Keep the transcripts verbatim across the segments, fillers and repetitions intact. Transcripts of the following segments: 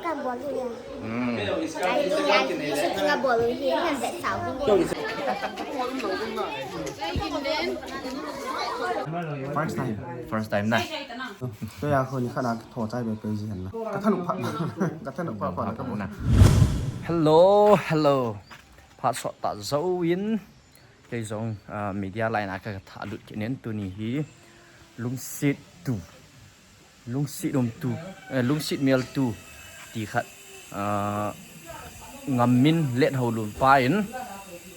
Ka bol u ya. Hmm. Ai, ai, shooting a bol u hi, ngan vet sao hi. First time. First time na. Kei a khu ni khat a tho chai be pe ji hen na. Ka thanop phat. Ka thanop phat phat na ka bol. Hello, hello. Phat sot ta zo in. Kei jong, ah, media line a ka tha lut kit in tuni hi lungset tu, lungset um tu, eh, lungset mel tu ti khat, ah, Ngammin Lethaolun pa in,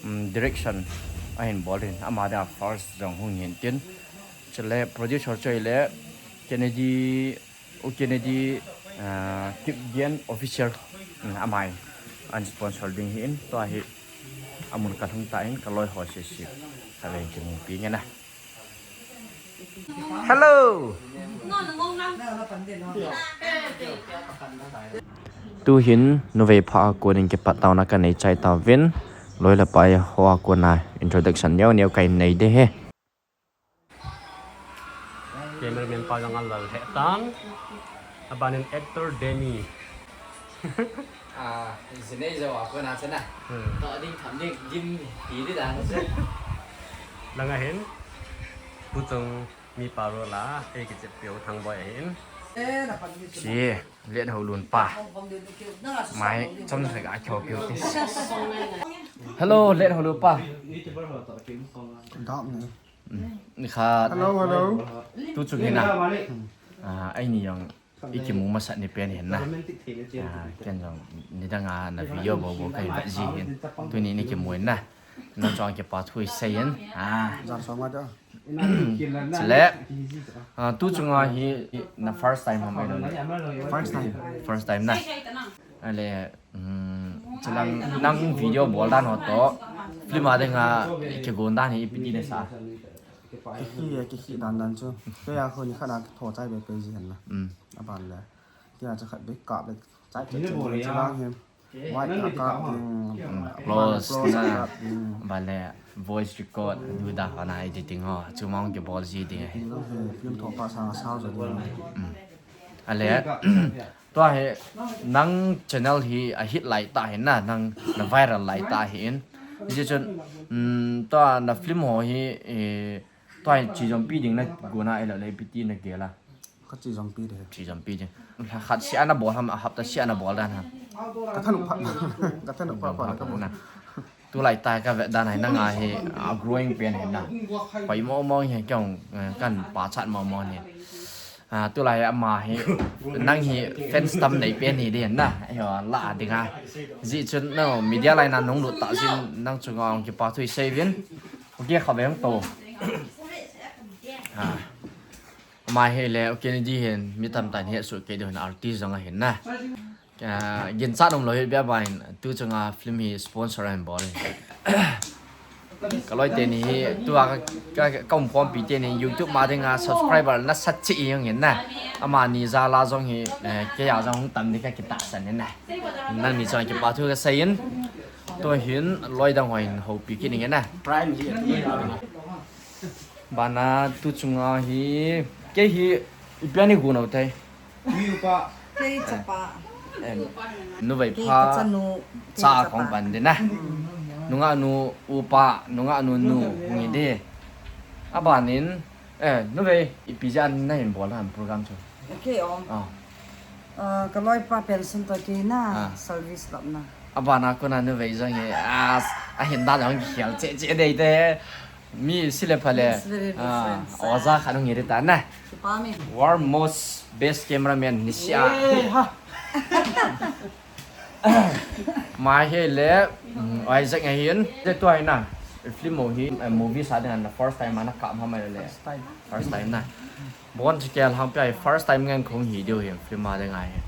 um, direction ahin bol in ama dia first jong hung hin tin. Chule producer choi le Kennedy U Kennedy, ah, Kipgen Official, mm, amai an sponsor ding hi in, tua hi amun ka lhung ta in, ka loi ho sisi ka veng kimupi nge na. Hello. Tu hin nuvei pha a kon in kipat tauna ka nei chai tauvin, loi le pai ho a kon a introduction neo neo ka in nei de he. Cameraman pa jong a lal he tan. Aban in actor Demi. Ah, isinei jo a kona chana. Hmm. To ding tham ding dim hi di da se. Langa hin. Pu Chung mi pa ro la, ei kichep piu Thangboi ahin. Si, Lethaolun pa. Mai, chom thak a kyo piu ti. Hello, Lethaolun pa. Dam ne. Ni kha. Hello, hello. Tu Chung hi na. Ah, ai ni jong i kimu masat ni pen hin na. Ah, ken jong nidang a na video bol bol ka hi vet ji hin. Tuni ni kimu hin na. Nang chong kipa thu i sei hin. Ah. Jar song ma da. Chule. Ah, Tu Chung a hi na first time ham ai lo. First time. First time na. Ale, um, chilang nang video bol dan ho to, film a dinga kigon dan hi ipi ti nasa? Kihi, kihi dan dan chu. Kei a khu ni khat a tho chai be pe ji hen na. Mm. Aban le. Kei a chu khat be kap le chai chai chai chilang hi. White a kap ding. Mm, applause na. Kap ding. Aban le voice record, du da ho na editing ho. Chu mong kibol ji ding ahi. Film tho pa sang sao jo ding. Mm. Ale. Tua hi nang channel hi a hit lai ta hin na, nang na viral lai ta hin. Hijeh chun, um, tua na film ho hi, eh, tua hi chi jompi ding na guna ilo le ipi ti na gel a. Ka chi jompi de. Chi jompi ding. Khat sia na bol ham, hapta sia na bol dan ham. Ka thanop phat. Ka thanop phat phat na ka bol. Tulai ta ka vet dan hi nang a hi, a growing pen hi na. Pai mo mo hi kong, eh, kan pa chat mo mo hi. Ah, tulai ama hi, nang hi fans tam nei pen hi di na. Ayo, la ding a. Ji chun no media line a nung lut ta sin nang chunga ong kipa thu i sei vin. Okay, kha veng to. Ah. Ama hi le, okay, ni di hin, mi tam tan hi su ke di hin artist jong a hin na. Ah, ginchat um lou hi bia ba hin, Tu Chung a film hi sponsor ahin bol hi. Ka loi teni hi, tua ka, ka, ka umkhompi teni YouTube ma dinga subscriber nasat cheh jong hin na. Amani jal a jong hi, eh, kei a jong hung tam di ka kitahsan hin na. Nangni chunga kipa thu ka sei in. Tua hin, loi dang ho hin houpi kit ning hin na. Prime hi, Bana Tu Chung a hi, kei hi, ipi a ni gon u tai. Kei chapa. Em, nuvei pha, cha kong pan di na. Nungah nu, upa, nungah nu, nu, ngi di. Aban in, eh, nuvei, ipi jeh a na hin bol ham program chu. Okay, om. Ah. Ah, ka loipa pension toh kei na, service lop na. Abana kona nuvei jong hi, ah, ahin dan jong kikhel cheh cheh dei te. Mi sile phale, ah, oja khat hung hi ta na. World most best cameraman ni sia. Mai hi le, um, Isaac ahin. Te tua hi na, film ho hi, eh, movie sa ding na first time a na kap ham le. First time. First time na. Bon chu kel hang pia first time ngen kong hi diu hi film a ding ahi.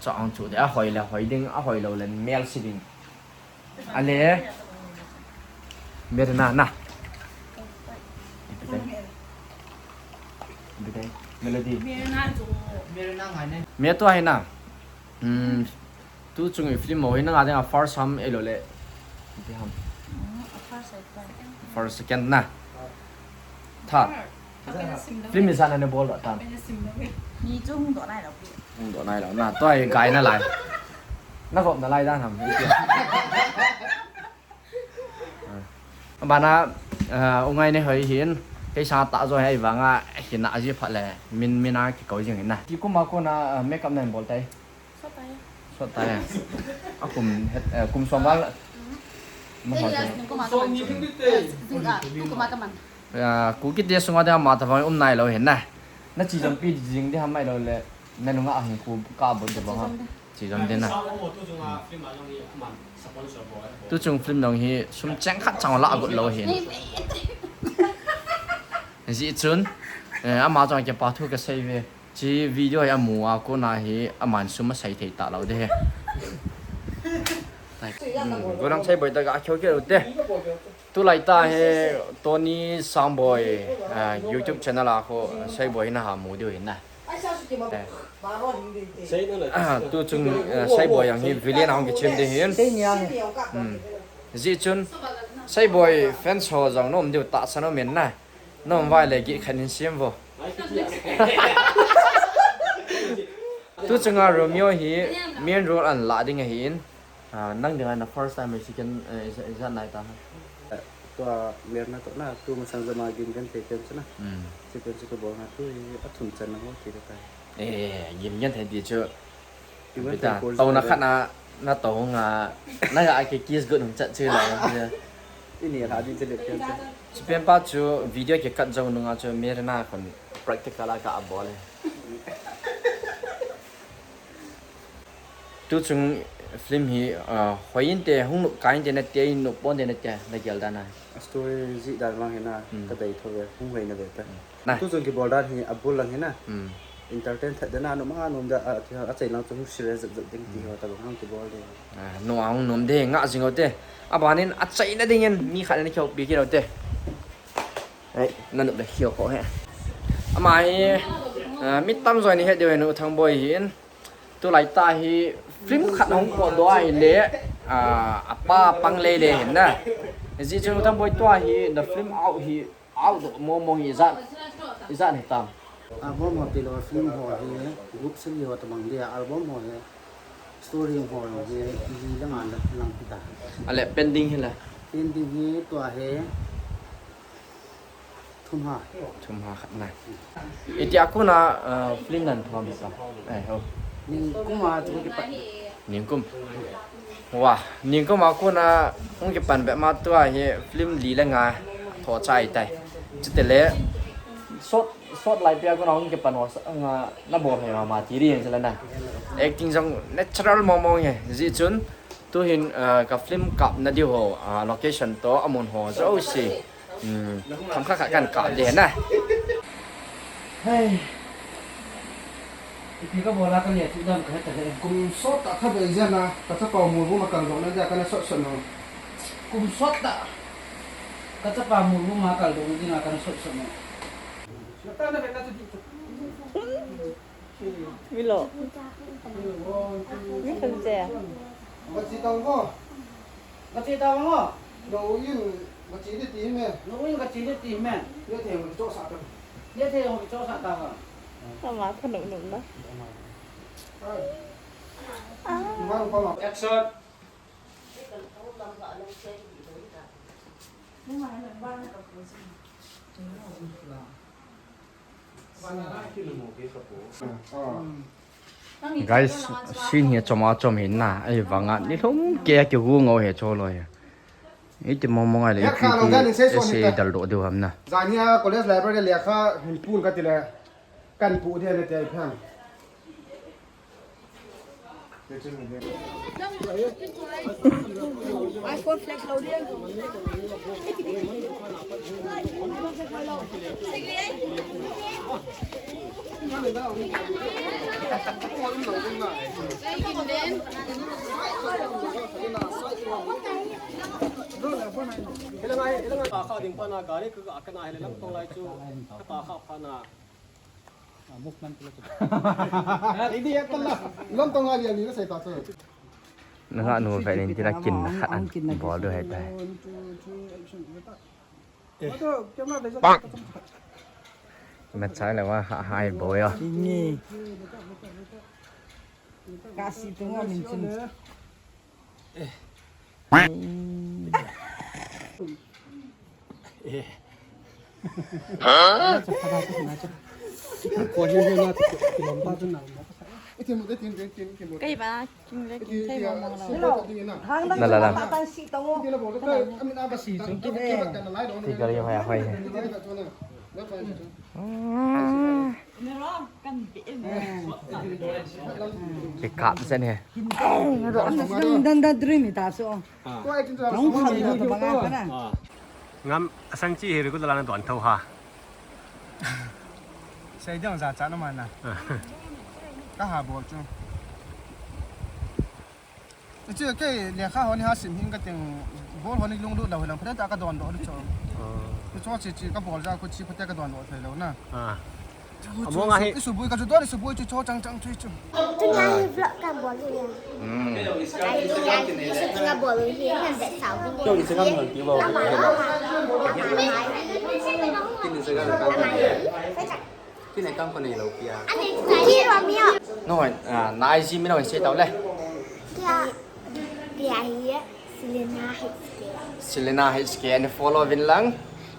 Cho ang chu de a hoi le hoi ding, a hoi lou le mel si ding. Ale. Mer na na. Melody. Me tua hi na. Hmm. Tu chung i film ho hi nanga dinga first ham elo le. Ipi ham. First, second na. Third. Film ijat na nabol tan. Ni chu hung doh nai lou pi. Hung doh nai lou na. Tua hi gai na lai. Na vop na lai dan ham. Abana, uh, u Ngainehoi hin, kei sanga tah jo hi vanga, hina aji phat le, min, min a kikou jing hin na. Ti kum a kona, uh, makeup na hin bol tai. Sot tai. Sot tai. A kum, het, uh, kum som val. Mm. Ma ho. Yes, kum a kum. Yes, kum a kum. Uh, Kuki te sunga de ma ta vang um nai lou hin na. Na chi jong pi jing de ham mai lou le. Na nunga a hin khu ka bol de bang ha. Chi jom den na. Tu chung film dong hi sum cheng khat chang la agot lou hin. Ji chun, eh, ama chang kipa thu kasei ve. Chi video hi amu a kona hi aman sum asei thei ta lou de he. Hmm, go dang Seiboi ta ga kheu kheu te. Tulai ta hi Tony Sangboi, ah, YouTube channel a khu Seiboi na ha mu diu hin na. Eh. Ah, tu chung, eh, Seiboi jong hi villain a hung kichim ding hin. Hmm. Ji chun Seiboi fans ho jong nom diu tahsan um in na. Nom vai le git khat in siam vo. Tu chunga Romeo hi main role ahin la ding ahin. Ah, nang dinga na first time Mexican, eh, ijat, ijat nai ta ha. Tua Mirna toh na, tu masang jama Gimgenthei pen chu na. Hmm. Chi pen chu kabol na tu hi athum channa ho ti ka tai. Eh, Gimgenthei ti chu. Gimgenthei bita, course tau na na khat na, na tau nga, na ga ke kiss got hung chat chu la. Ini la di chele pen chu. Chi pen pa chu video kikat jou nunga chu Mirna kon practical a ka abol e. Tu chung film hi, ah, hoi inte, hung nup kai inte nate, nup pon inte nate, na gel dan a. A story jih dan vang hi na, hmm, ka dei tho ve, hung hoi na ve ta. Hmm. Na. Tu chung kibol dan hi, abul lang hi na. Hmm. Entertain that dan a, nom a, nom da, a, a chai lang chung serious jat jat ding ti ho, hmm, ta bang hang kibol de. Ah, nom a hung nom de, nga jing o te. Abanin, a chai na dingin, mi khat na kheu pi ki lo te. Ai, na nup le kheu ko he. Ama hi, ah, mi tam joi ni he de nu Thangboi hin. Tulai ta hi film khat hung potdoh a ahile, ah, apa pang lele hin na. Ji chun Thangboi tua hi the film out hi, out doh mong mong hi ijat, ijat hi tam. Album ho tilou film ho hi group sing ho tamang dia album ho hi story ho hi hi lang an lang kita. Ale pending hi la. Pending hi tua hi Thum ha. Thum ha khat na. Itia kona, uh, film nan thom hi pa. Ai ho. Ningkum a chu kipat. Ningkum. Wa, ningkum a kona hung kipan be ma tua hi film li le nga tho chai tai. Chutele sot, sot lai pia kona hung kipan wa sa nga na bol hai ma ti ri jela na. Acting jong natural mong mong he. Ji chun tu hin, uh, ka film kap na diu ho, uh, location to amun ho jouse. Hmm. Tham kha kha kan kap de na. Hei. Ipi ka bola ka lia chu dam ka heta le. Kum sot ta kha be jana, ka chapa mu bu ma kang dong na ja ka na sot sot no. Kum sot ta. Ka chapa mu bu ma kang dong na ja ka na sot sot no. Milo. Mi khan che. Ka chi tang ko. Ka chi tang ko. No in ka chi de ti me. No in ka chi de ti me. Ye the mo cho sa ta. Ye the mo cho sa ta. Ama thanop nop na. Action. Guys, scene hi chom a chom hin na, ahivanga nilhum kei a kigu ngau he cholo he. Iti mong mong a le ipi ti essay dal doh diu ham na. Jan hi a college library lekha hin pun ka ti le, kan pu de le te phan. iPhone flash lo dia. Pa kha ding pa na gari ka ka na hele lam tong lai chu. Pa kha pa na. Movement pula chu. Idi ya pala. Lam tong lai ya ni na sai ta chu. Na nga nu ve nin tina kin na khat an bol du hai tai. Ma chai le wa ha hai bo yo. Ni. Kasi tu ngo min chun. Kei ba, king le king thei mong mong lo. La, la, la. Figure yo hai, hai. Kikap sen he. Dan da dream ta so. Ngam asang chi he ri ku la na don tho ha. Sei dong za cha na ma na. Ka ha bol chu. Chu kei lekha ho ni ha sim hin ka teng bol ho ni lunglut lou hi lang pha ta ka don do chu. Chu chu chi chi ka bol ja ko chi pha ta ka don do thei lou na. Among ahi. Isu bui ka chu don isu bui chu cho chang chang chu chu. Tuni hi vlog ka bol hi. Hmm. Ai ai isu tinga bol hi na de sau hi. Kyo Instagram ngal ti ba. Ama ama. Ama. Kin Instagram ka. Ama. Kin account ko nei lou pia. Ane ki ro mi. No, ah, na I G mi no se tau le. Kya? Kya hi? Selena H K. Selena H K, and follow vin lang.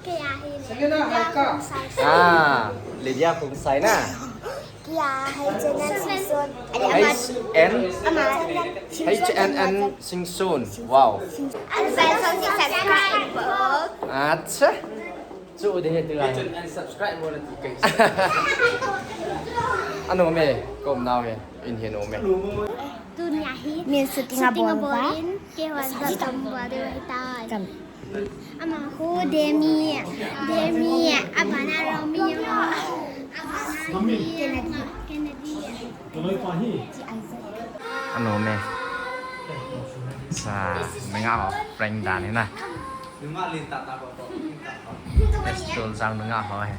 Kya hi? Selena H K. Ah, Lydia Khongsai na. Kya hi? H N N Singson. H N. Ama. H N N Singson. Wow. Alvin Song subscribe. Acha. Chu de he tu ai. Subscribe mo na ti kai. Ano me, kom nau he, in he no me. Tunia hi. Min shooting a bol va. Kei wan da tam ba de wai tai. Kam. Ama ho Demi. Demi. Abana Romeo. Abana Kennedy. Kennedy. Ano me. Sa, menga ho, prank dan ni na. Pistol sang nunga ho he.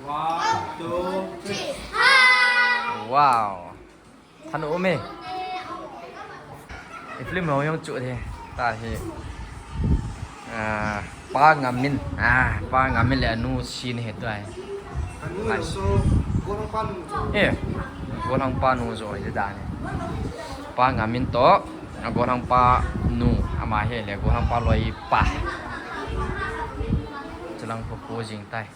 One, two, three. Wow. Than um e. I film ho jong chu the. Ta hi. Ah, Pa Ngamin. Ah, Pa Ngamin le anu scene he tu ai. Nice. Eh, golhang pa nu jo hi dan e. Pa Ngamin to, a golhang pa nu, ama hi le golhang pa loi pa. Chulang pho pho jing tai.